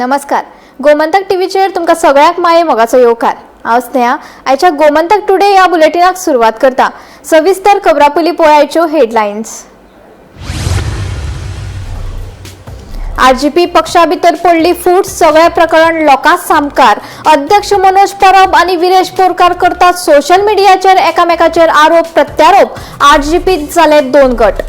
नमस्कार, गोमंतक टीव्हीचेर तुमकां सगळ्यांक माये मोगाचो येवकार. हांव स्नेहा. आयच्या गोमंतक टुडे ह्या बुलेटिनाक सुरवात करता. सविस्तर खबरां पयलीं पळयाच्यो हेडलायन्स. आरजीपी पक्षा भितर पडली फूट, सगळें प्रकरण लोकां सामकार. अध्यक्ष मनोज परब आनी विरेश बोरकार करतात सोशल मिडियाचेर एकामेकाचेर आरोप प्रत्यारोप. आरजीपीत जाले दोन गट.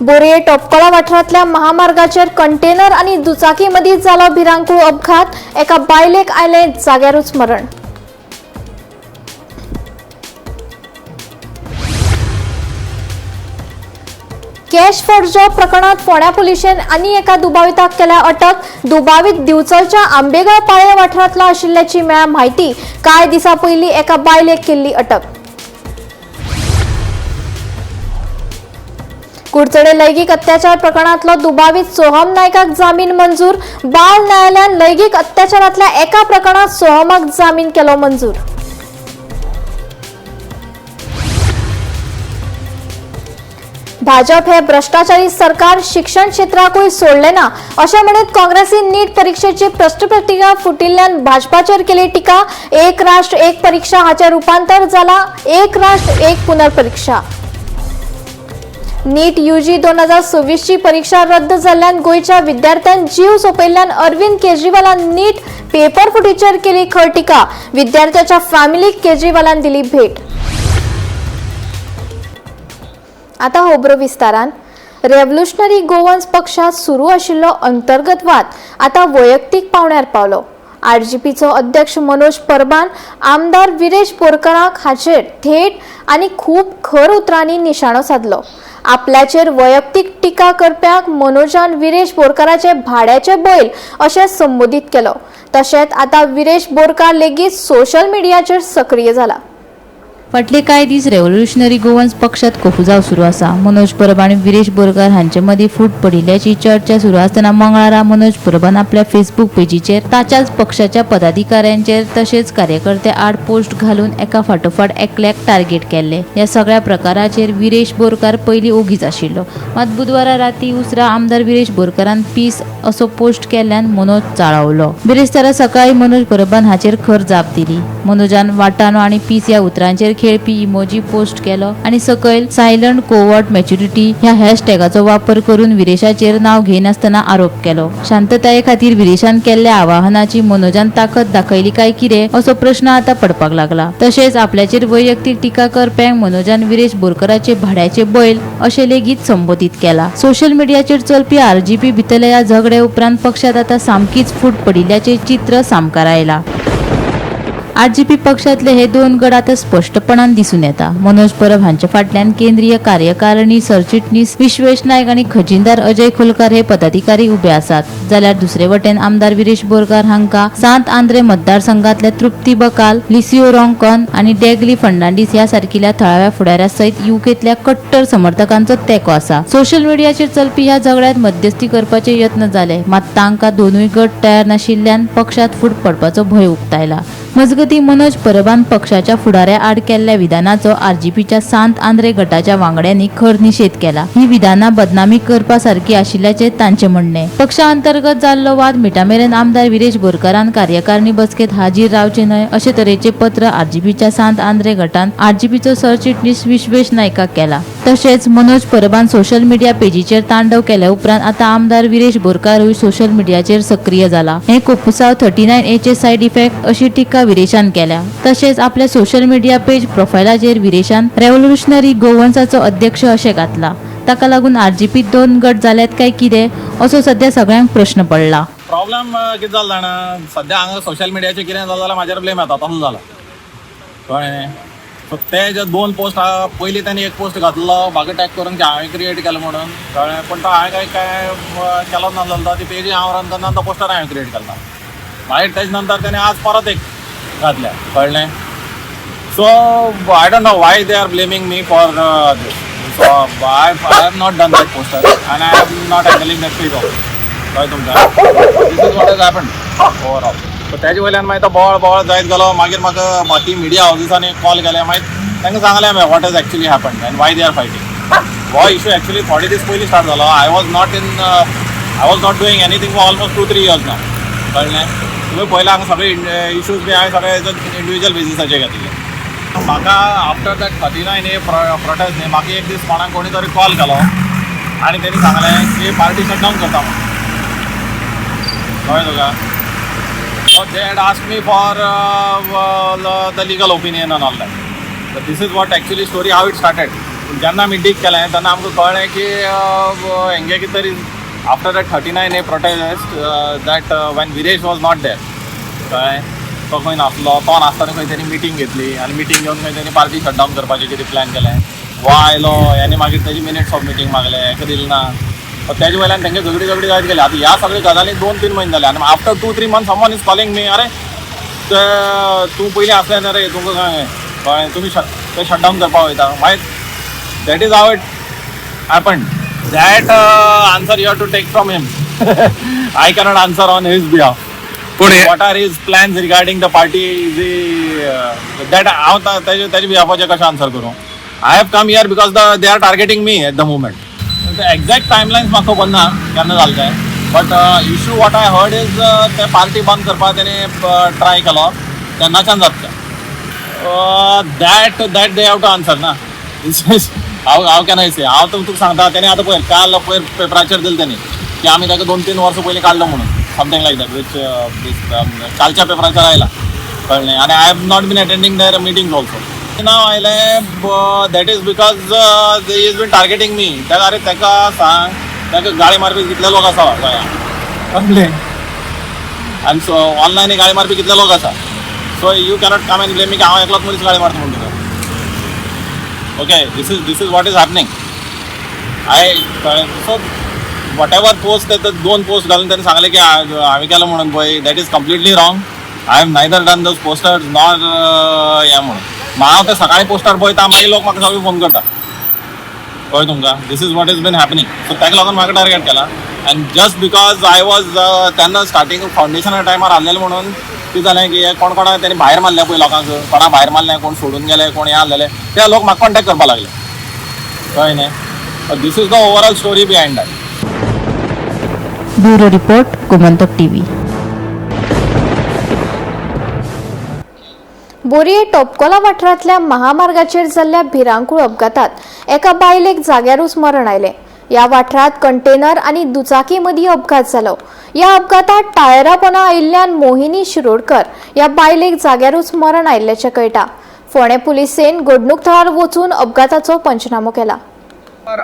बोरये टोपकोळा वाठारांतल्या महामार्गाचेर कंटेनर आनी दुचाकी मदीं जालो भिरांकूळ अपघात. एका बायलेक आयलें जाग्यारूच मरण. कॅश फॉर जॉब प्रकरणात फोंड्या पुलिशेन आनी एका दुबाविताक केल्या अटक. दुबावीत दिवचलच्या आंबेगाव पाळे वाठारांतलो आशिल्ल्याची मेळ्ळ्या म्हायती. कांय दिसां पयलीं एका बायलेक केल्ली अटक. कुडचडे लैंगीक अत्याचार प्रकरणातलो दुबावीत सोहम नायकाक जामीन मंजूर. बाल न्यायालयान लैंगीक अत्याचारांतल्या एका प्रकरणात सोहमाक जामीन केलो मंजूर. भाजप हे भ्रष्टाचारी सरकार शिक्षण क्षेत्राकूय सोडले ना अशें म्हणीत काँग्रेसीन नीट परीक्षेची प्रश्नपत्रिका फुटिल्ल्यान भाजपाचेर केली टिका. एक राष्ट्र एक परीक्षा हाचें रुपांतर जाला एक राष्ट्र एक पुनर्परीक्षा. नीट यूजी 2026 ची परीक्षा रद्द जाल्ल्यान गोंयच्या विद्यार्थ्यान जीव सोंपयल्ल्यान अरविंद केजरीवालान नीट पेपर फुटीचेर केली खर टिका. विद्यार्थ्याच्या फॅमिलीक केजरीवालान दिली भेट. आता खबरो विस्तारान. रेव्होल्युशनरी गोवन्स पक्षात सुरू आशिल्लो अंतर्गत वाद आता वैयक्तीक पावण्यार पावलो. आरजीपीचो अध्यक्ष मनोज परबान आमदार विरेश बोरकाराक हाचेर थेट आनी खूब खर उतरांनी निशाणो सादलो. आपल्याचेर वैयक्तीक टिका करप्याक मनोजान विरेश बोरकाराचे भाड्याचे बैल अशें संबोधीत केलो. तशेंच आतां विरेश बोरकार लेगीत सोशल मिडियाचेर सक्रीय जाला. फाटले कांय दीस रेव्होल्युशनरी गोवन्स पक्षात कोफुजाव सुरू आसा. मनोज परब आनी विरेश बोरकार हांचे मदीं फूट पडिल्ल्याची चर्चा सुरू आसतना मंगळारा मनोज परबान आपल्या फेसबूक पेजीचेर ताच्याच पक्षाच्या पदाधिकाऱ्यांचेर तशेंच कार्यकर्त्या आड पोस्ट घालून एका फाटोफाट एकल्याक टार्गेट केल्ले. ह्या सगळ्या प्रकाराचेर विरेश बोरकार पयलीं ओगीच आशिल्लो. मात बुधवारा राती उसरां आमदार विरेश बोरकारान पीस असो पोस्ट केल्ल्यान मनोज चाळवलो. बिरेस्तारा सकाळी मनोज परबान हाचेर खर जाप दिली. मनोजान वाटाणो आनी पीस ह्या उतरांचेर खेळपी इमोजी पोस्ट केलो आनी सकयल सायलंट कोवर्ट मॅच्युरिटी ह्या हॅशटॅगाचो वापर करून विरेशाचेर नाव घेयनासतना आरोप केलो. शांतताये खातीर विरेशान केल्ल्या आवाहनाची मनोजान ताकद दाखयली काय कितें असो प्रश्न आतां पडपाक लागला. तशेंच आपल्याचेर वैयक्तीक टिका करप्यांक मनोजान विरेश बोरकराचे भाड्याचे बैल अशें लेगीत संबोधीत केला. सोशल मिडियाचेर चलपी आरजीपी भितरल्या ह्या झगड्या उपरांत पक्षात आतां सामकीच फूट पडिल्ल्याचें चित्र सामकार आयला. आरजीपी पक्षातले हे दोन गट आतां स्पश्टपणान दिसून येता. मनोज परब हांच्या फाटल्यान केंद्रीय कार्यकारिणी सरचिटणीस विश्वेश नायक आनी खजिनदार अजय खोलकार हे पदाधिकारी उबे आसात, जाल्यार दुसरे वटेन आमदार विरेश बोरकार हांकां सांत आंद्रे मतदारसंघातल्या तृप्ती बकाल, लिसिओ रोंकन आनी डेगली फर्नांडीस ह्या सारकिल्या थळाव्या फुडाऱ्या सयत युकेंतल्या कट्टर समर्थकांचो तेंको आसा. सोशल मिडियाचेर चलपी ह्या झगड्यांत मध्यस्थी करपाचे यत्न जाले, मात तांकां दोनूय गट तयार नाशिल्ल्यान पक्षात फूट पडपाचो भंय उक्तायला. मजगतीं, मनोज परबान पक्षाच्या फुडाऱ्या आड केल्ल्या विधानाचो आरजीपीच्या सांत आंद्रे गटाच्या वांगड्यांनी खर निशेध केला. ही विधानां बदनामी करपा सारकी आशिल्ल्याचें तांचें म्हणणें. पक्षा अंतर्गत जाल्लो वाद मिटामेरेन आमदार विरेश बोरकारान कार्यकारिणी बसकेत हाजीर रावचे न्हय अशे तरेचें पत्र आरजीपीच्या सांत आंद्रे गटान आरजीपीचो सरचिटणीस विश्वेश नायकाक केला. तशेंच मनोज परबान सोशल मिडिया पेजीचेर तांडव केल्या उपरांत आतां आमदार विरेश बोरकारूय सोशल मिडियाचेर सक्रीय जाला. हे कोपुसाव 39 एचे सायड इफेक्ट अशी टिका विरेशान केल्या. तशेंच आपल्या सोशल मिडिया पेज प्रोफायलाचेर विरेशान रेव्होल्युशनरी गोवन्साचो अध्यक्ष अशें घातला. ताका लागून आरजीपी दोन गट जाल्यात काय कितें असो सध्या सगळ्यांक प्रश्न पडला. प्रॉब्लेम कितें जालें जाणा, सद्या हांगा सोशल मिडियाचेर कितें जालें जाल्यार म्हाजेर ब्लेम येता, तसो जाला, कळ्ळें न्ही? सो ते जे दोन पोस्ट आहा, पयलीं तांणी एक पोस्ट घातलो म्हाका टॅग करून की हांवें क्रिएट केलो म्हणून, कळ्ळें? पूण तो हांवें काय काय केलोच नासलो. ती पेजी हांव रन करना, तो पोस्टर हांवें क्रिएट केला. मागीर तेज नंतर तेणें आज परत एक घातल्या, कळ्ळें? So I don't know why they are blaming me for this. So I have not done that poster and I am not handling that page also. कळ्ळें तुमकां? This is what has happen overall. So तेजे वयल्यान मागीर तो बोवाळ बोवाळ जायत गेलो. मागीर म्हाका बाकी मिडिया हावजीसांनी कॉल केले. मागीर तांकां सांगलें हांवें what has actually happen and why they are fighting. हो इशू एक्चुअली थोडे दीस पयलीं स्टार्ट जालो. I was not in I was not doing anything for almost 2-3 years now. कळ्ळें? तुमी पयला हांगा सगळे इश्यूज बी हांवें सगळे इंडिविज्युअल बेजिसाचेर घेतले. म्हाका after that 39A protest न्ही, म्हाका एक दीस कोणाक कोणी तरी कॉल केलो आनी तेणी सांगलें की पार्टी शटडावन करता म्हणून. कळ्ळें तुका? So they had asked me for the legal opinion and all that. But this is what actually story, how it started. जेन्ना आमी डीग केलें तेन्ना आमकां कळ्ळें की हेंगे कितें तरी after that 39A protest, that when Viresh was not there, कळ्ळें, तो खंय नासलो, तो नासतना खंय तेणी मिटींग घेतली आनी मिटींग घेवन खंय तेणी पार्टी शटडावन करपाचें कितें प्लॅन केलें. हो आयलो आनी मागीर तेजी मिनिट्स ऑफ मिटींग मागले, हेका दिलें ना. तेजे वयल्यान तेंगे झगडी झगडी जायत गेले. आतां ह्या सगळे गजालीक 2-3 म्हयने जाले आनी after 2-3 month someone is calling me, "अरे, ते तूं पयलीं आसलें न्ही रे, तुमकां काय कळ्ळें, तुमी ते शटडावन करपाक वयता." मागीर that is how it happen. That answer you have to take from him. I cannot answer on his behalf. पूण What are his plans regarding the party, that हांव तेजे बिहाफाचेर कशें आन्सर करूं? I have come here because they are targeting me at the moment. Exact timelines म्हाका खबर ना केन्ना जालें तें, but issue what I heard is ते पार्टी बंद करपाक तेणी ट्राय केलो तेन्नाच्यान जाता. That they have to answer ना. हांव can I से? हांव तुका सांगता, तेणी आतां पळय, काल पयर पेपराचेर दिलें तेणी की आमी ताका 2-3 वर्सां पयलीं काडलो म्हणून, something like that, which कालच्या पेपराचेर आयला. कळ्ळें? आनी I have not been attending their meetings also. नांव आयलें, that is because they is been targeting me. ताका, अरे, ताका सांग, ताका गाळी मारपी कितले लोक आसा गोंयांत, कळ्ळें? आनी सो ऑनलायन गाळी मारपी कितले लोक आसा. So you cannot come and blame मी की हांव एकलोच मनीस गाळी मारता म्हणून तुका. Okay, this is what is happening. I कळ्ळें? सो what ever post, ते दोन पोस्ट घालून त्यांनी सांगले की हांवें केलं म्हणून पळय, that is completely wrong. I have neither done those posters nor हें म्हणून. हांव ते सकाळी पोस्टर पळयता, मागीर लोक म्हाका सगळे फोन करता. कळ्ळें तुमकां? This is what is been happening. So ताका लागून म्हाका टार्गेट केला and just because I was तेन्ना स्टार्टींग फावंडेशना टायमार आहलेलें म्हणून कितें जालें की हे कोण कोणाक तेणी भायर मारले पळय, लोकांक कोणा भायर मारलें, कोण सोडून गेले, कोण हें आहलेले, ते लोक म्हाका कॉन्टेक्ट करपाक लागले. कळ्ळें न्ही? This is the overall story behind that. Bureau report, Gomantak TV. बोरये टोपकोला वाठारांतल्या महामार्गाचेर जाल्ल्या भिरांकूळ अपघातात एका बायलेक जाग्यारूच मरण आयलें. ह्या वाठारांत कंटेनर आनी दुचाकी मदीं अपघात जालो. ह्या अपघातात टायरा पोना आयिल्ल्यान मोहिनी शिरोडकर ह्या बायलेक जाग्यारूच मरण आयिल्ल्याचें कळटा. फोंडें पुलिसेन घडणूक थळार वचून अपघाताचो पंचनामो केला.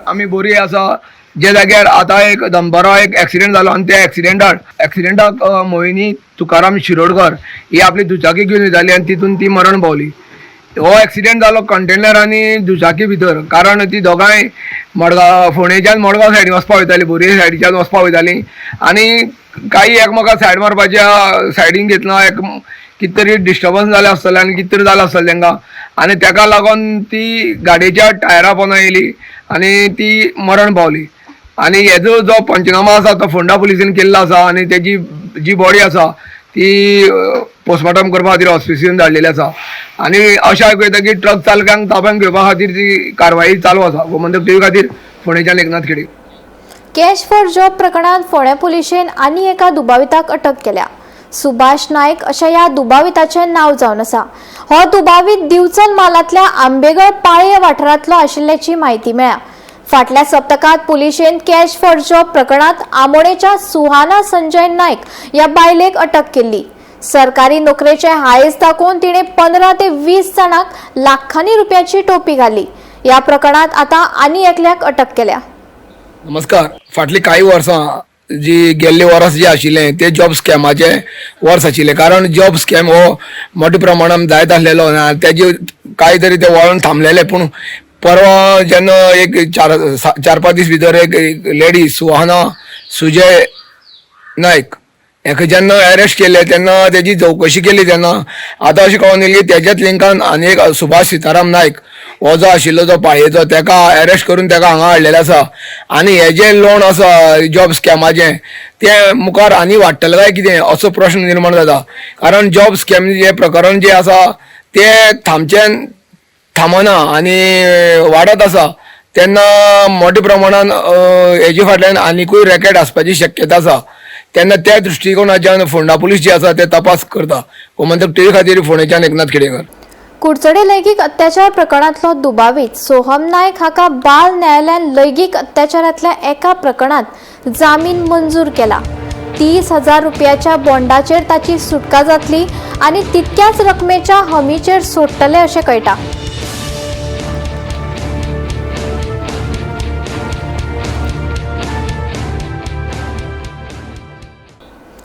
आमी बोरये आसा जे जाग्यार आतां एक दनपारां एक एक्सिडेंट जालो आनी त्या एक्सिडेंटाक मोहिनी तुकाराम शिरोडकर ही आपली दुचाकी घेवन वयताली आनी तितून ती मरण पावली. हो एक्सिडेंट जालो कंटेनर आनी दुचाकी भितर, कारण ती दोगांय मडगांव, फोंडेच्यान मडगांव सायडीन वचपा वयताली, बोरये सायडीच्यान वचपा वयताली आनी काही एकामेका सायड मारपाच्या सायडीन घेतना एक कितें तरी डिस्टर्बन्स जालें आसतलें आनी कितें तरी जालें आसतलें तांकां आनी ताका लागून ती गाडयेच्या टायरा पोंदा येयली आनी ती मरण पावली. आनी हेजो जो पंचनामा आसा तो फोंडा पुलिसेन केल्लो आसा आनी तेजी जी बॉडी आसा ती पोस्टमार्टम करपा खातीर हॉस्पिटलान धाडलेली आसा. आनी अशें आयकूं येता की ट्रक चालकांक ताब्यांत घेवपा खातीर ती कारवाई चालू आसा. गोमंतक टीव्ही खातीर फोंडेच्यान एकनाथ खेडे. कॅश फॉर जॉब प्रकरणात फोंडें पुलिशेन आनी एका दुबाविताक अटक केल्या. सुभाष नायक अशें ह्या दुबाविताचें नांव जावन आसा. हो दुबावीत दिवचल म्हालांतल्या आंबेगळ पाळये वाठारांतलो आशिल्ल्याची म्हायती मेळ्ळ्या. फाटल्या सप्तकांत पुलिशेन कॅश फॉर जॉब प्रकरणात आमोणेच्या सुहाना संजय नायक ह्या बायलेक अटक केल्ली. सरकारी नोकरेचे हायस दाखोवन तिणें 15 ते 20 जाणांक लाखांनी रुपयाची टोपी घाली. ह्या प्रकरणात आतां आनी एकल्याक अटक केल्या. नमस्कार. फाटलीं कांय वर्सां जी गेल्ले वर्स जे आशिल्लें ते जॉब स्कॅमाचे वर्स आशिल्लें, कारण जॉब स्कॅम हो मोठ्या प्रमाणान जायत आसलेलो आनी तेजे कांय तरी ते वळण थांबलेले. पूण परवा जेन्ना एक 4-5 दीस भितर एक लेडीज सुहाना सुजय नायक हेका जेन्ना अरेस्ट केले तेन्ना तेजी चवकशी केली तेन्ना आतां अशें कळोन येयलें की तेज्याच लिंकान आनी एक सुभाष सीताराम नायक हो जो आशिल्लो तो पाळयेचो, तेका अरेस्ट करून तेका हांगा हाडलेलो आसा. आनी हे जे लोन आसा जॉब स्कॅमाचें तें मुखार आनी वाडटलें काय कितें असो प्रश्न निर्माण जाता, कारण जॉब स्कॅम जे प्रकरण जें आसा तें थांबचें थांबना आनी वाडत आसा. तेन्ना मोठ्या प्रमाणान हेजे फाटल्यान आनिकूय रॅकेट आसपाची शक्यता आसा. तेन्ना त्या दृश्टिकोनाच्यान फोंडा पुलीस जे आसा ते तपास करता. गोमंतक टीव्ही खातीर फोंडेच्यान एकनाथ खेडेकर. कुडचडे लैंगीक अत्याचार प्रकरणांतलो दुबावीत सोहम नायक हाका बाल न्यायालयान लैंगीक अत्याचारांतल्या एका प्रकरणांत जामीन मंजूर केला. 30,000 रुपयाच्या बॉन्डाचेर ताची सुटका जातली आनी तितक्याच रकमेच्या हमीचेर सोडटले अशें कळटा.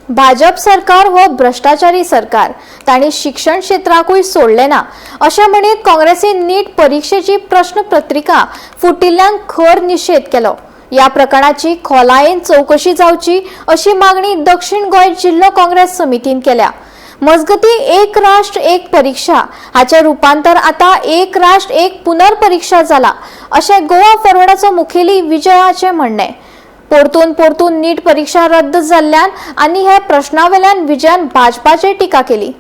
भाजप सरकार हो भ्रष्टाचारी सरकार, तांणी शिक्षण क्षेत्राकूय सोडलें ना अशें म्हणीत काँग्रेसीन नीट परिक्षेची प्रश्नपत्रिका फुटिल्ल्यान खर निशेध केलो. ह्या प्रकरणाची खोलायेन चवकशी जावची अशी मागणी दक्षिण गोंय जिल्लो काँग्रेस समितीन केल्या. मजगती एक राष्ट्र एक परीक्षा हाचें रुपांतर आतां एक राष्ट्र एक पुनर्परीक्षा जाला अशें गोवा फॉरवर्डाचो मुखेली विजयाचें म्हणणें. परतून परतून नीट परीक्षा रद्द जाल्ल्यान आनी ह्या प्रश्नावेल्यान विजयान भाजपाचेर टिका केली.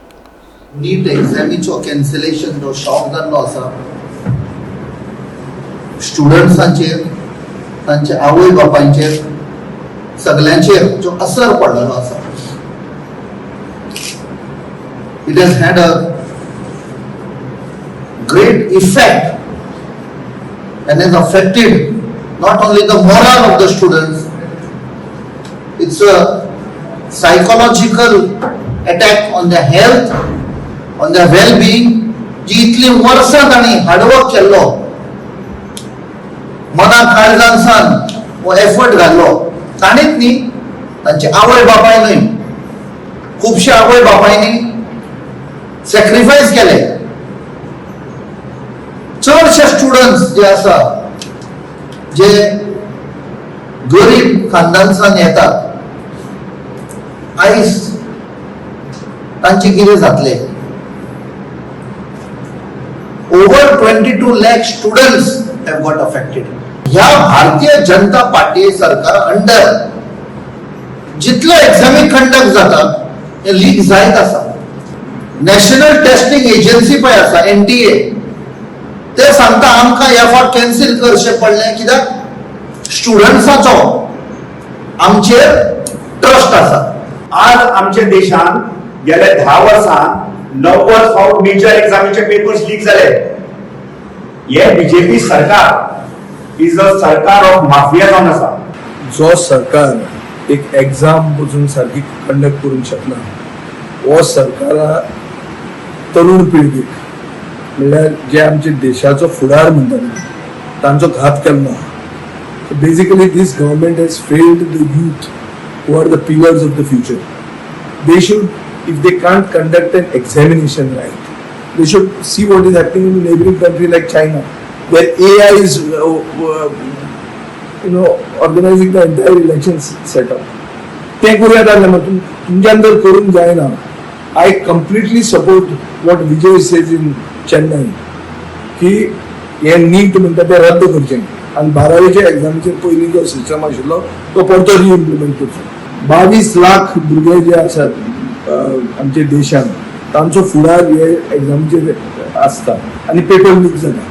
नीट एग्जामीचो कॅन्सलेशन जो शॉक जाल्लो आसा स्टुडंट्सांचेर, तांच्या आवय बापायचेर, सगल्यांचेर जो असर पडलेलो आसा. It has had a great effect and has affected not only the morale of the students, it's a psychological attack on their health, on their well-being. जी इतली वर्सां तांणी हार्डवर्क केल्लो, मना काळजान सान हो एफर्ट घाल्लो, ताणीच न्ही, तांचे आवय बापाय न्हय, खुबशे आवय बापायनी सॅक्रिफायस केले. चडशे स्टुडंट्स जे आसा, जे गरीब खानदानसान येतात, आयज तांचे कितें जातलें? Over 22 lakh students have got affected. ह्या भारतीय जनता पार्टी सरकार अंडर जितलो एग्जामी कंडक्ट जाता, हे लीक जायत आसा. नॅशनल टेस्टिंग एजन्सी पळय आसा, एनटीए, ते सांगता आमकां ह्या फावट कॅन्सील करचें पडलें कित्याक स्टुडंट्साचो आमचेर ट्रस्ट आसा. आज आमच्या देशान गेल्या 10 वर्सां 90 फावट मेजर एग्जामीचे पेपर्स लीक जाले. हे बीजेपी सरकार is a सरकार ऑफ माफिया जावन आसा. जो सरकार एक एग्जाम पसून सारकी कंडक्ट करूंक शकना, हो सरकारा तरुण पिळगेक, म्हणल्यार जे आमचे देशाचो फुडार म्हणटा न्ही, तांचो घात केल्लो आहा. Basically, this government has failed the youth who are the pillars of the future. They should, if they can't conduct an examination right, they should see what is happening in neighboring country like China, where AI is organizing the entire election setup. तें करूया जालें मग तुमच्यान जर करूंक जायना. I completely support what Vijay says in Chennai की हे नीट म्हणटा तें रद्द करचें आनी बारावेच्या एग्जामीचेर पयलीं जो सिस्टम आशिल्लो तो परतो रिइम्प्लिमेंट करचो. 22 लाख भुरगे जे आसात आमच्या देशान, तांचो फुडार हे एग्जामीचेर आसता आनी पेपर लीक जाता.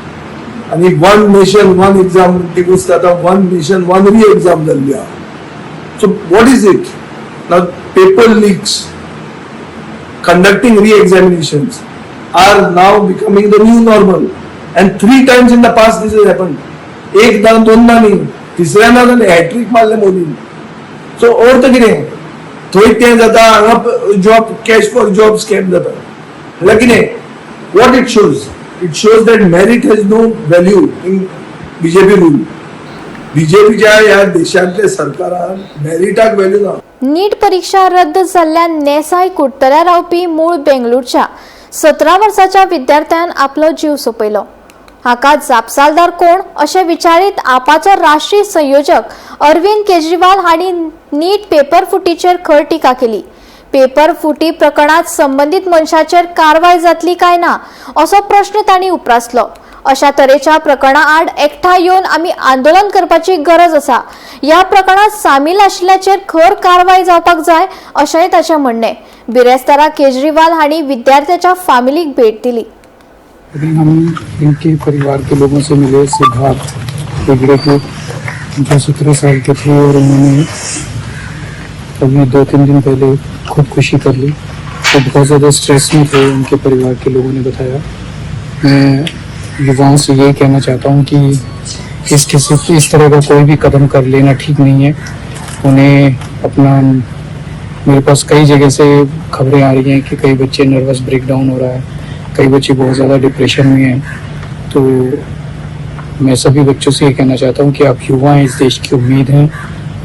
आनी वन नेशन वन एग्जाम ती गोश्ट आतां one nation one re exam जाल्ली आहा. So what is it now? Paper leaks, conducting re-examinations are now becoming the new normal, and three times in the past this has happened. एकदा दोनदा न्ही, तिसऱ्यांदा जालें, हॅट्रीक मारलें मोदीन. सो अर्थ कितें? थंय तें जाता, हांगा job, cash for job scam जाता. म्हणल्यार कितें? What it shows? It shows that merit has no value in BJP rule. बीजेपीच्या ह्या देशांतल्या सरकारान मेरिटाक व्हॅल्यू ना. नीट परीक्षा रद्द जाल्ल्यान नेसाय कुडतऱ्या रावपी मूळ बेंगलुरच्या 17 वर्साच्या विद्यार्थ्यान आपलो जीव सोंपयलो. हाका जापसालदार कोण अशें विचारीत आपाचो राष्ट्रीय संयोजक अरविंद केजरीवाल हांणी नीट पेपर फुटीचेर खर टिका केली. पेपर फुटी प्रकरणात संबंदीत मनशाचेर कारवाय जातली काय ना असो प्रश्न तांणी उप्रासलो. अशा तरेच्या प्रकरणा आड एकठांय येवन आमी आंदोलन करपाची गरज आसा. ह्या प्रकरणात सामील आशिल्ल्याचेर खर कारवाय जावपाक जाय अशेंय ताचें म्हणणें. बिरेस्तारा केजरीवाल हांणी विद्यार्थ्याच्या फामिलीक भेट दिली. अभी हम इनके परिवार के लोगों से मिले, सिद्धार्थ हेगड़े के, जो 17 साल के थे और उन्होंने अभी 2-3 दिन पहले खुदकुशी कर ली। वो बहुत ज़्यादा स्ट्रेस में थे, उनके परिवार के लोगों ने बताया। मैं युवाओं से यही कहना चाहता हूँ कि इस तरह का कोई भी कदम कर लेना ठीक नहीं है। उन्हें अपना, मेरे पास कई जगह से खबरें आ रही हैं कि कई बच्चे नर्वस ब्रेकडाउन हो रहा है, कई बच्चे बहुत ज़्यादा डिप्रेशन में हैं। तो मैं सभी बच्चों से ये कहना चाहता हूँ कि आप युवा हैं, इस देश की उम्मीद हैं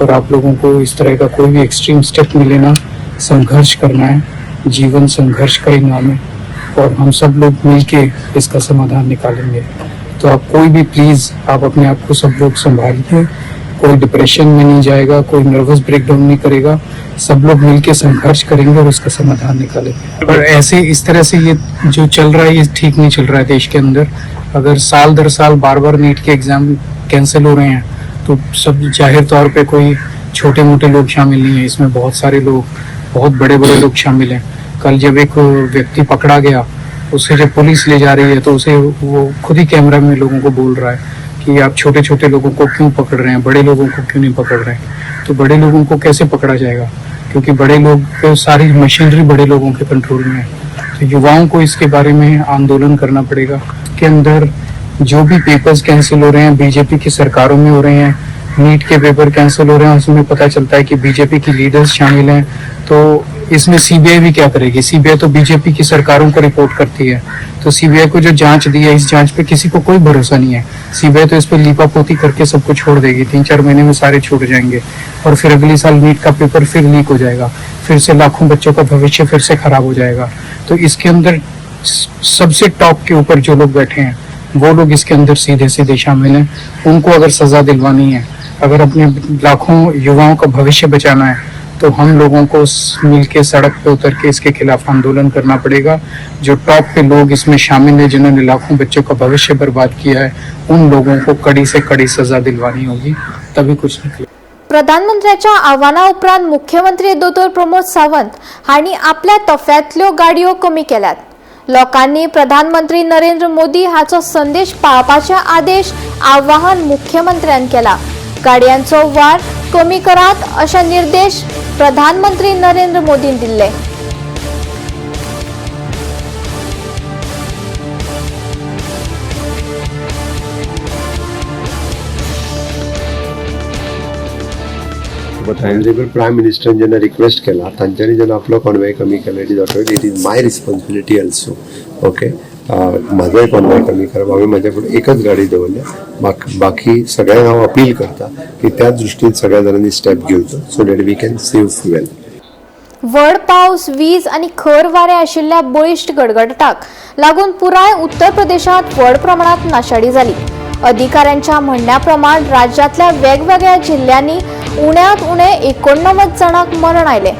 और आप लोगों को इस तरह का कोई भी एक्सट्रीम स्टेप नहीं लेना, संघर्ष करना है। जीवन संघर्ष का ही नाम है और हम सब लोग मिल के इसका समाधान निकालेंगे। तो आप कोई भी प्लीज़ आप अपने आप को सब लोग संभालिए, कोई डिप्रेशन में नहीं जाएगा, कोई नर्वस ब्रेकडाउन नहीं करेगा, सब लोग मिल के संघर्ष करेंगे और उसका समाधान निकालेंगे। और ऐसे इस तरह से ये जो चल रहा है ये ठीक नहीं चल रहा है देश के अंदर। अगर साल दर साल बार बार नीट के एग्ज़ाम कैंसिल हो रहे हैं तो सब जाहिर तौर पे कोई छोटे मोटे लोग शामिल नहीं है इसमें, बहुत सारे लोग, बहुत बड़े बड़े लोग शामिल हैं। कल जब एक व्यक्ति पकड़ा गया, उसे जब पुलिस ले जा रही है तो उसे वो खुद ही कैमरा में लोगों को बोल रहा है कि आप छोटे छोटे लोगों को क्यों पकड़ रहे हैं, बड़े लोगों को क्यों नहीं पकड़ रहे हैं। तो बड़े लोगों को कैसे पकड़ा जाएगा, क्योंकि बड़े लोग पे सारी मशीनरी बड़े लोगों के कंट्रोल में है। तो युवाओं को इसके बारे में आंदोलन करना पड़ेगा। के अंदर जो भी पेपर्स कैंसिल हो रहे हैं बीजेपी की सरकारों में हो रहे हैं, नीट के पेपर कैंसिल हो रहे हैं, उसमें पता चलता है कि बीजेपी की लीडर्स शामिल हैं। तो इसमें सीबीआई भी क्या करेगी, सीबीआई तो बीजेपी की सरकारों को रिपोर्ट करती है। तो सीबीआई को जो जांच दी है, इस जांच पे किसी को कोई भरोसा नहीं है। सीबीआई तो इस पे लीपापोती करके सबको छोड़ देगी, 3-4 महीने में सारे छूट जाएंगे और फिर अगले साल नीट का पेपर फिर लीक हो जाएगा, फिर से लाखों बच्चों का भविष्य फिर से खराब हो जाएगा। तो इसके अंदर सबसे टॉप के ऊपर जो लोग बैठे हैं वो लोग इसके अंदर सीधे सीधे शामिल हैं। उनको अगर सज़ा दिलवानी है, अगर अपने लाखों युवाओं का भविष्य बचाना है, तो हम लोगों को मिल के सड़क पे उतर के इसके खिलाफ आंदोलन करना पड़ेगा। जो टॉप पे लोग इसमें शामिल हैं, जिन्होंने लाखों बच्चों का भविष्य बर्बाद किया है, उन लोगों को कड़ी से कड़ी सज़ा दिलवानी होगी, तभी कुछ निकले। प्रधानमंत्र्याच्या आव्हाना उपरांत मुख्यमंत्री दोतोर प्रमोद सावंत हांणी आपल्या तफ्यांतल्यो गाडयो कमी केल्यात। लोकांनी प्रधानमंत्री नरेंद्र मोदी हाचो संदेश पाळपाचे आदेश आवाहन मुख्यमंत्र्यान केला। गाडयांचो वार कमी करात अशे निर्देश प्रधानमंत्री नरेंद्र मोदीन दिल्ले। ऑनरेबल प्रायम मिनिस्टरान जेन्ना रिक्वेस्ट केला, तांच्यांनी जेन्ना आपलो कॉन्वॉय कमी केला, it is automatic, it is my responsibility also. Okay, म्हाजोय convoy कमी करप, हांवें म्हाज्या फुडें एकच गाडी दवरल्या। बाकी सगळ्यांक हांव अपील करता की त्या दृश्टीन सगळ्या जाणांनी स्टेप घेवचो, so that we can save fuel. व्हड पावस, वीज आनी खर वारें आशिल्ल्या बळिश्ट गडगडाटाक लागून पुराय उत्तर प्रदेशांत व्हड प्रमाणांत नाशाडी जाली। अधिकाऱ्यांच्या म्हणण्या प्रमाण राज्यांतल्या वेगवेगळ्या जिल्ल्यांनी उण्यांत उणे 89 जाणांक मरण आयलें।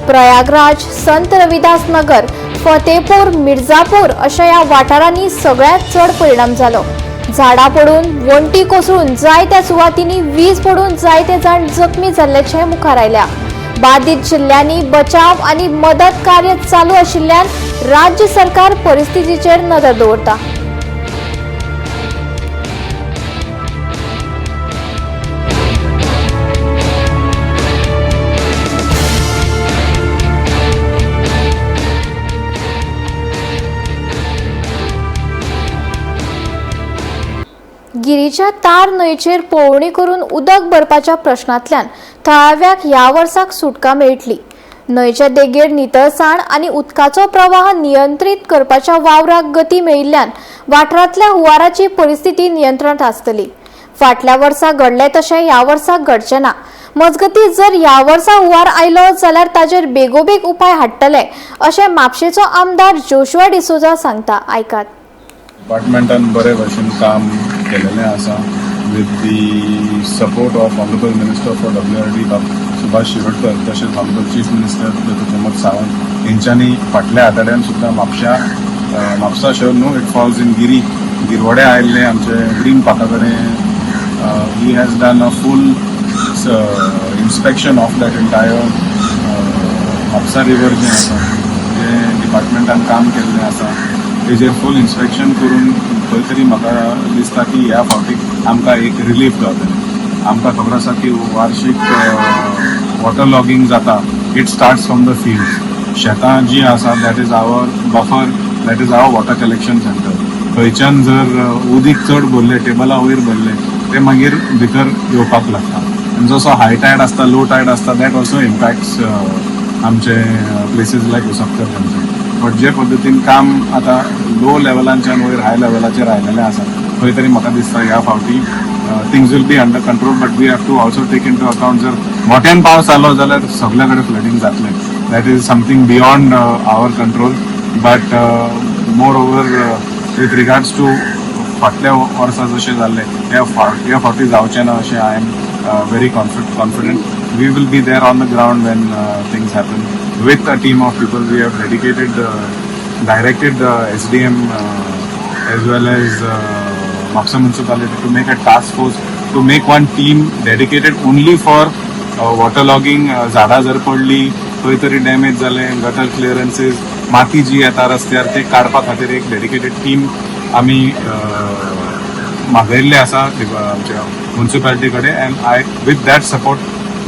प्रयागराज, संत रविदास नगर, फतेपूर, मिर्जापूर अशा ह्या वाठारांनी सगळ्यांत चड परिणाम जालो। झाडां पडून, वण्टी कोसळून जायत्या सुवातींनी वीज पडून जायते जाण जखमी जाल्ल्याचें मुखार आयल्या। बाधित जिल्ल्यांनी बचाव आनी मदत कार्य चालू आशिल्ल्यान राज्य सरकार परिस्थितीचेर नदर दवरता। गिरीच्या तार न्हंयचेर पळोवणी करून उदक भरपाच्या प्रश्नांतल्यान थळाव्याक ह्या वर्साक सुटका मेळटली। न्हंयचे देगेर नितळसाण आनी उदकाचो प्रवाह नियंत्रीत करपाच्या वावराक गती मेळिल्ल्यान वाठारांतल्या हुंवाराची परिस्थिती नियंत्रणांत आसतली। फाटल्या वर्सा घडलें तशें ह्या वर्सा घडचें ना। मजगतीं जर ह्या वर्सा हुंवार आयलो जाल्यार ताजेर बेगोबेग उपाय हाडटले अशें म्हापशेचो आमदार जोशुआ डिसोजा सांगता। आयकात। डिपार्टमेंटान बरे भशेन काम केलेलें आसा with the support of honourable minister for WRD Subhash Shirodkar, तशेंच honourable chief minister doctor Pramod Sawant हेंच्यांनी फाटल्या आठवड्यान सुद्दां म्हापसा शहर न्हू, it falls in Giri, गिरवडे आयिल्ले आमचे ग्रीन पार्का कडेन he has done a full inspection of that entire Mapusa river जें आसा, जें डिपार्टमेंटान काम केल्लें आसा तेजेर फूल इन्स्पेक्शन करून खंय तरी म्हाका दिसता की ह्या फावटी आमकां एक रिलीफ गावतलें. आमकां खबर आसा की वार्षीक वॉटर लॉगिंग जाता. It starts from the field. शेतां जी आसा, that is our buffer, that is our water collection center. थंयच्यान जर उदीक चड भरलें, टेबला वयर भरलें, ते मागीर भितर येवपाक लागता आनी जसो हाय टायड आसता, लो टायड आसता, that also impacts आमचे places like Uspkar junction. But जे पद्दतीन काम आतां लो लेवलांच्यान वयर हाय लेवलाचेर आयलेलें आसा, खंय तरी म्हाका दिसता ह्या फावटी things will be under control. But we have to also take into account, जर मोठ्यान पावस जालो जाल्यार सगल्या कडेन फ्लडिंग जातलें. That is something beyond our control. But moreover, with regards to फाटल्या वर्सा जशें जाल्लें, ह्या फावटी जावचें ना अशें I am very confident. We will be there on the ground when things happen with a team of people. We have dedicated, directed the SDM as well as Mapsa municipality to make a task force, to make one team dedicated only for waterlogging. झाडां जर पडली, खंय तरी damage जालें, gutter clearances, माती जी येता रस्त्यार, ते काडपा खातीर एक डेडिकेटेड टीम आमी मागयल्ले आसा आमच्या म्युन्सिपालिटी कडेन. And I with that support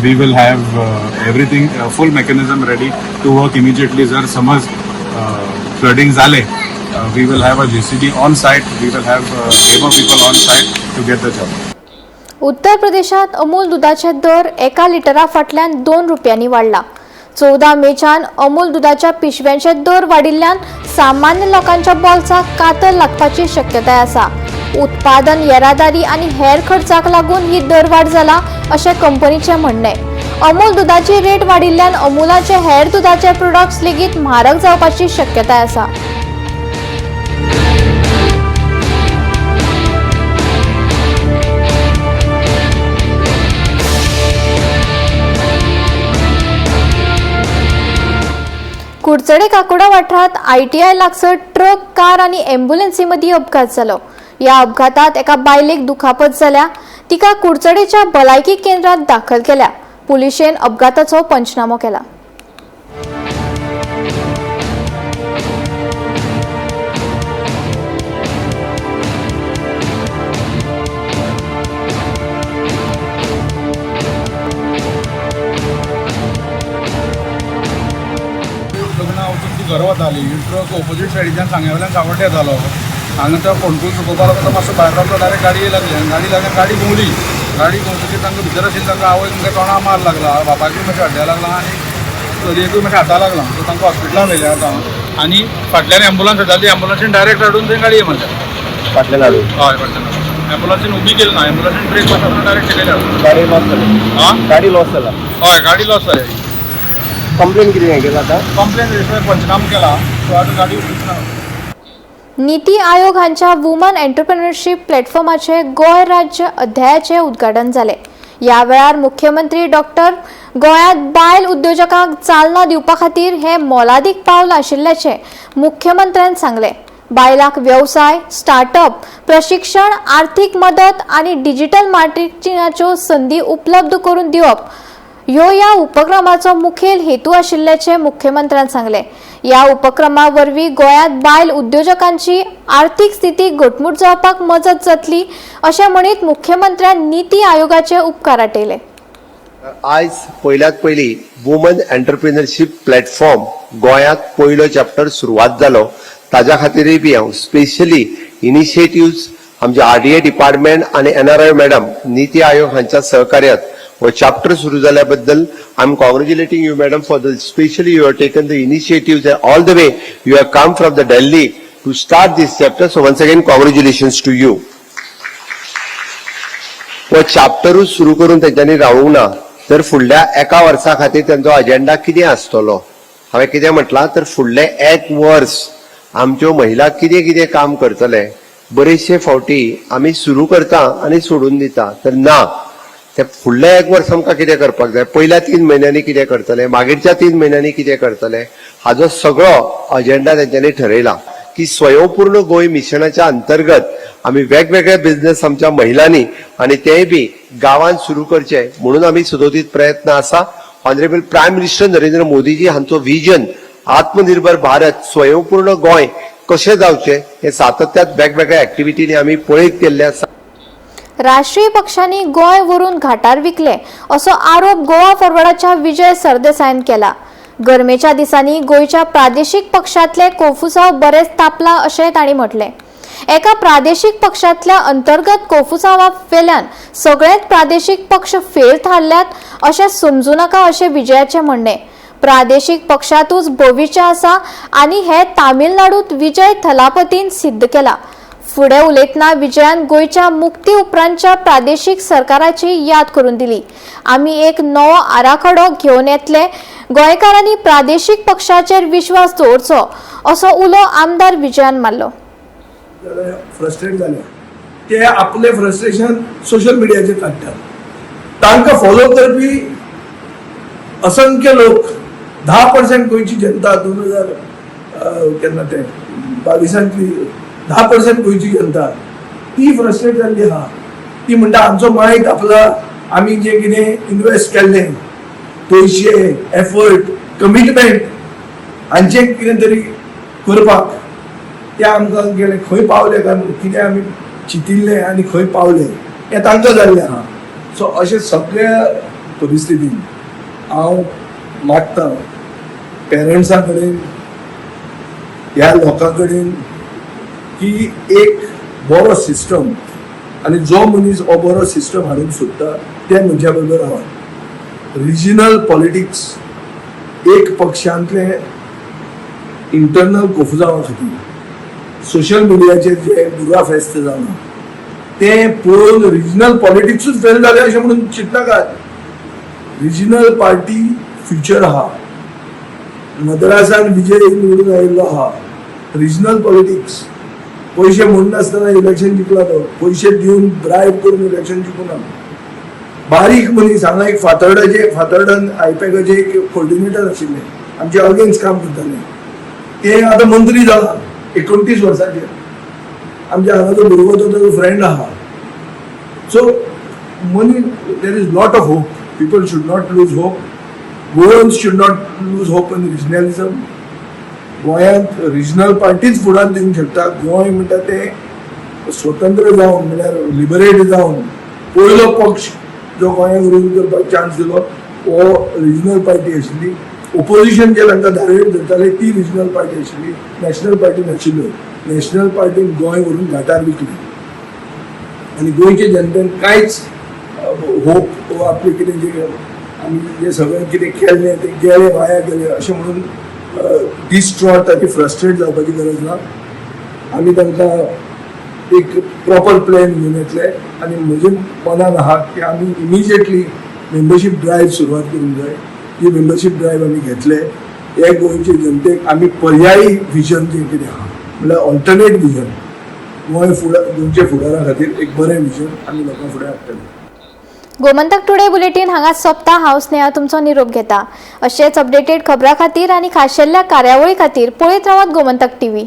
we will have everything, full mechanism ready to work immediately. जर समज फ्लडिंग जालें, we will have a JCB on site, we will have labour people on site to get the job. उत्तर प्रदेशात अमूल दुदाचे दर एका Litera फाटल्यान 2 रुपयांनी वाडला. 14 मेच्यान अमूल दुदाच्या पिशव्यांचे दर वाडिल्ल्यान सामान्य लोकांच्या बोल्साक कातर लागपाची शक्यताय आसा. उत्पादन, येरादारी आनी हेर खर्चाक लागून ही दरवाड जाला अशें कंपनीचें म्हणणें. अमूल दुदाची रेट वाडिल्ल्यान अमूलाचे हेर दुदाचे प्रोडक्ट्स लेगीत म्हारग जावपाची शक्यताय आसा. कुडचडे काकोडा वाठारांत आयटीआय लागसर ट्रक, कार आनी एम्ब्युलन्सी मदीं अपघात जालो. ह्या अपघातात एका बायलेक दुखापत जाल्या. तिका कुडचडेच्या भलायकी केंद्रात दाखल केल्या. पुलिशेन अपघाताचो पंचनामो केला. लग्नाक वचून ती घरा वताली. ट्रक ऑपोजीट सायडीच्यान सांग्या वयल्यान सांगोटे येतालो. हांगा तो फोंडकूल चुकोवपा लागलो, तो मातसो भायर रावलो. डायरेक्ट गाडये लागली आनी गाडी लागली, गाडी घुंवली. गाडी घुंवतकीर तांकां भितर आशिल्ले तांकां आवयक मुगे तोंडा मार लागला, बापायकूय मातशें हड्ड्या लागला आनी चलयेकूय मातशें हाता लागला. सो तांकां हॉस्पिटलान व्हेले आतां आनी फाटल्यान एम्बुलन्स येताली. ती एम्बुलन्सीन डायरेक्ट हाडून थंय गाडये मारल्या. फाटल्यान हाडून? हय, फाटल्यान एम्बुलन्सीन उबी केली ना, एम्बुलन्सीन ब्रेक मारता डायरेक्ट शेकयले हाडून. गाडी लॉस जाली? आं? गाडी लॉस जाला? हय, गाडी लॉस जाली. कंप्लेन कितें केला आतां? कंप्लेन रजिस्टर, पंचनामा केला. सो आतां गाडी उबीच ना. नीती आयोग हांच्या वुमन एंटरप्रेन्योरशीप प्लॅटफॉर्माचे गोंय राज्य अध्यायाचे उद्घाटन जालें. ह्या वेळार मुख्यमंत्री डॉक्टर गोंयांत बायल उद्योजकांक चालना दिवपा खातीर हें मोलादीक पावल आशिल्ल्याचें मुख्यमंत्र्यान सांगलें. बायलांक वेवसाय, स्टार्टअप, प्रशिक्षण, आर्थीक मदत आनी डिजिटल मार्केटिंगाच्यो संदी उपलब्ध करून दिवप ह्यो ह्या उपक्रमाचो मुखेल हेतू आशिल्ल्याचें मुख्यमंत्र्यान सांगलें. ह्या उपक्रमा वरवीं गोंयांत बायल उद्योजकांची आर्थीक स्थिती घटमूट जावपाक मजत जातली अशें म्हणीत मुख्यमंत्र्यान नीती आयोगाचे उपकार आटयले. आयज पयल्यात पयली वुमन एंटरप्रिनरशीप प्लॅटफॉर्म गोंयांत पयलो चॅप्टर सुरवात जालो. ताज्या खातीरय बी हांव स्पेशली इनिशिएटिव्स आमचे आरडीए डिपार्टमेंट आनी एनआरआय मॅडम, नीती आयोग हांच्या सहकार्यात हो चॅप्टर सुरू जाल्या बद्दल I am congratulating you, madam, for the specially you have taken the initiative. All the way you have come from the Delhi to start this chapter, so once again congratulations to you. हो चॅप्टरूच सुरू करून तेंच्यांनी रावूंक ना, तर फुडल्या एका वर्सा खातीर तेंचो अजेंडा कितें आसतलो? हांवें कितें म्हटलां, तर फुडलें एक वर्स आमच्यो महिला कितें कितें काम करतले? बरेचशे फावटी आमी सुरू करता आनी सोडून दिता. तर ना, ते फुडलें एक वर्स आमकां कितें करपाक जाय, पयल्या 3 म्हयन्यांनी कितें करतले, मागीरच्या 3 म्हयन्यांनी कितें करतले, हाजो सगळो अजेंडा तेंच्यांनी ठरयला की स्वयंपूर्ण गोंय मिशनाच्या अंतर्गत आमी वेगवेगळे बिझनेस आमच्या महिलांनी आनी तेय बी गांवांत सुरू करचे म्हणून आमी सदोदीत प्रयत्न आसा. ऑनरेबल प्रायम मिनिस्टर नरेंद्र मोदीजी हांचो विजन, आत्मनिर्भर भारत, स्वयंपूर्ण गोंय. कशें जावचें हें सातत्यात वेगवेगळ्या एक्टिविटींनी आमी पळयत गेल्ले आसा. राष्ट्रीय पक्षांनी गोंय व्हरून घाटार विकले असो आरोप गोवा फॉरवर्डाच्या विजय सरदेसायान केला. गरमेच्या दिसांनी गोंयच्या प्रादेशीक पक्षांतले कोफुसांव बरेच तापला अशें तांणी म्हटलें. एका प्रादेशीक पक्षांतल्या अंतर्गत कोफुसांवा वेल्यान सगळेच प्रादेशीक पक्ष फेल थारल्यात अशें समजू नाका अशें विजयाचें म्हणणें. प्रादेशीक पक्षांतूच भविश्य आसा आनी हें तामिळनाडूत विजय थलापतीन सिद्ध केला. फुडें उलयतना विजयान गोंयच्या मुक्ती उपरांतच्या प्रादेशीक सरकाराची याद करून दिली. आमी एक नवो आराखडो घेवन येतले, गोंयकारांनी प्रादेशीक पक्षाचेर विश्वास दवरचो असो उलो आमदार विजयान मारलो. फ्रस्ट्रेट जाले ते आपले फ्रस्ट्रेशन सोशल मिडियाचेर काडटात. तांकां फॉलो करपी असंख्य लोक. 10% गोंयची जनता, 2000 केन्ना ते 22ली 10% गोंयची जनता ती फ्रस्ट्रेट जाल्ली आहा. ती म्हणटा आमचो मायक आपला, आमी जे कितें इनवेस्ट केल्लें, पयशे, एफर्ट, कमिटमेंट हांचें कितें तरी करपाक, ते आमकां गेले खंय पावले काय म्हणून, कितें आमी चिंतिल्लें आनी खंय पावले हें तांकां जाल्लें आहा. सो अशें सगळ्या परिस्थितीन हांव मागता पेरंट्सां कडेन, ह्या लोकां कडेन की एक बरो सिस्टम आनी जो मनीस हो बरो सिस्टम हाडूंक सोदता त्या मनशा बरोबर रावात. रिजनल पॉलिटिक्स, एक पक्षांतले इंटरनल कोफुजांवा खातीर सोशल मिडियाचेर जे दुर्गा फेस्त जालां तें पळोवन रिजनल पॉलिटिक्सूच फेल जालें अशें म्हणून चिंतनाकात. रिजनल पार्टी फ्युचर आहा. मद्रासान विजय निवडून आयिल्लो आहा. रिजनल पॉलिटिक्स पयशे म्हणनासतना इलेक्शन जिखला तो. पयशे दिवन, ब्रायब करून इलेक्शन जिखूना. बारीक मनीस. हांगा एक फातर्डाचे, फातर्डान आयपॅकाचे एक कोऑर्डिनेटर आशिल्ले, आमचे अगेन्स्ट काम करताले, ते आतां मंत्री जाला 29 वर्सांचेर. आमच्या हांगा जो भुरगो तो ताजो फ्रेंड आहा. So money, there is lot of hope. People should not lose hope. Goans should not lose hope in regionalism. गोंयांत रिजनल पार्टीच फुडार दिवंक शकता. गोंय म्हणटा तें स्वतंत्र जावन, म्हणल्यार लिबरेट जावन, पयलो पक्ष जो गोंयांक रूल करपाक चान्स दिलो हो रिजनल पार्टी आशिल्ली. ओपोजिशन जे तांकां धारेर धरताले ती रिजनल पार्टी आशिल्ली, नॅशनल पार्टी नाशिल्ल्यो. नॅशनल पार्टीन गोंय व्हरून घाटार विकली आनी गोंयचे जनतेन कांयच होप वा आपले कितें जे आमी जे सगळें कितें केल्लें तें गेलें, वाया गेलें अशें म्हणून डिस्ट्रॉट ताची फ्रस्ट्रेट जावपाची गरज ना. आमी तांकां एक प्रॉपर प्लॅन घेवन येतले आनी म्हजे मनान आहा की आमी इमिजिएटली मेंबरशीप ड्रायव्ह सुरवात करूंक जाय. ही मेंबरशीप ड्रायव्ह आमी घेतले, हे गोंयचे जनतेक आमी पर्यायी विजन जें कितें आहा, म्हणल्यार ऑल्टरनेट विजन, गोंय फुडार, गोंयच्या फुडारा खातीर एक बरें विजन आमी लोकां फुडें हाडटले. गोमंतक टुडे बुलेटीन हांगा सोंपता. हांव स्नेहा तुमचो निरोप घेता. अशेच अपडेटेड खबरां खातीर आनी खाशेल्ल्या कार्यावळी खातीर पळयत रावात गोमंतक टीव्ही.